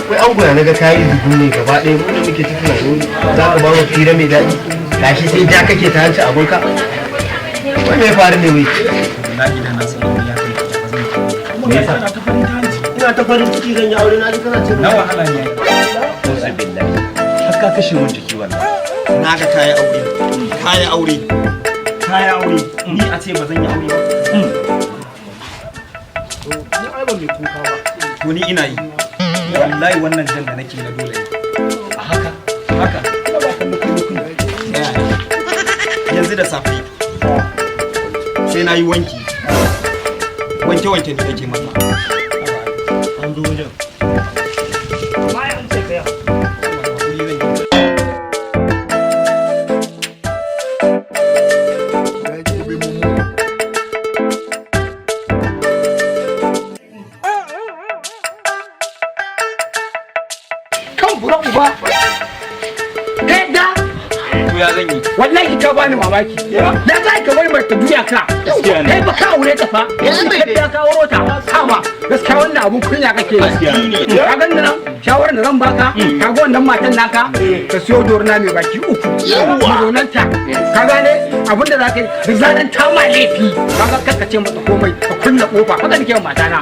Wai an goya naga kayi dubu ne gaba ɗaya, mu da muke ta tunanin za ka ba mu fira mai daɗi, gashi sai ja kake ta hanci abinka. Wai me ya faru ne wai? Wallahi da na san ya kai ba zan yi. Me yasa? Ina ta farin ciki zan yi aure, na ji kana ce Na wahala ne. Uzu billahi. Har ka kashe mun jiki wallahi. Na ga kayi aure. Kayi aure. Kayi aure. Ni a ce ba zan yi aure ba. Ni ai ba mai kuka ba. To ni ina yi. Wallahi wannan jan da nake na dole ne. A haka. Haka. Yanzu da safe sai na yi wanki. Wanke-wanke ne nake mata. An zo wajen. Bayan an ce ka yi. Hakuri zan yi. Kan bura uba kai da. To ya zan yi? Wallahi ka bani mamaki da za ka bari mai ta juya ka. Kai ba ka aure ta fa, kai da ka auro ta kama. Gaskiya wannan abun kunya kake yi. Ka ga nan shawarar da zan baka, ka ga wannan matan naka, ka siyo dorna mai baki uku yawwa ta. Ka gane abin da za ka yi da zaran ta ma laifi, ka ga kakka ce mata komai, ka kulle kofa. Haka nake wa matana.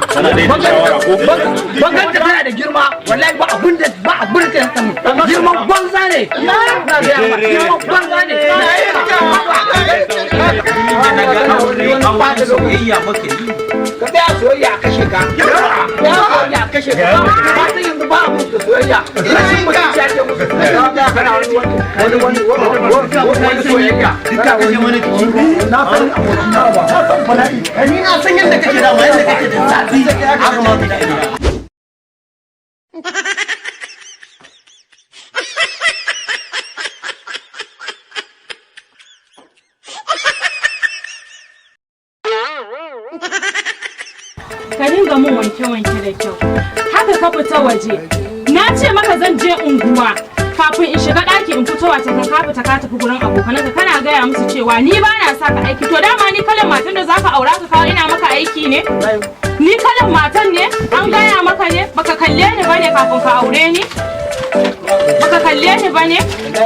Ban ganta tana da girma, wallahi ba abun da ba abun da ta samu. Girman banza ne, na gaya ma, girman banza ne. Na ga aure aure soyayya muka yi. Ka tsaya soyayya a kashe ka, ya soyayya a kashe ka. Ba san yanzu ba abu da soyayya, rashin mutunci ake musu. Kana wani wani wani wani soyayya. Duk ka kashe mana jiki. Na san abokin ba na san bala'i. Ni na san yadda kake da yadda kake da zafi haka ma kake. Ka dinga mun wanke-wanke da kyau. Haka ka fita waje. Na ce maka zan je unguwa. Kafin in shiga ɗaki in fito wata kan ka fita ka tafi gurin abokananka kana gaya musu cewa ni ba na sa ka aiki. To dama ni kalan matan da zaka aura ka kawo ina maka aiki ne? Ni kalan matan ne? An gaya maka ne? Baka kalle ni bane kafin ka aure ni? Baka kalle ni bane?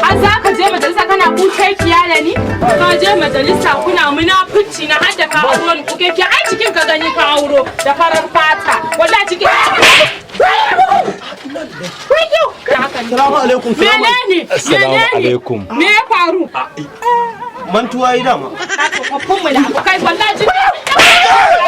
Har za ka je majalisa kana kukekiya da ni? Ka je majalisa kuna munafunci na har da ka auro ni kukekiya, ai cikin ka gani ka auro da farar fata. Wallahi cikin. Salamu alaikum. Menene? Assalamu Menene? alaikum. Me ya faru? Mantuwa yi dama. Tsofaffin mu da abokai wallahi cikin.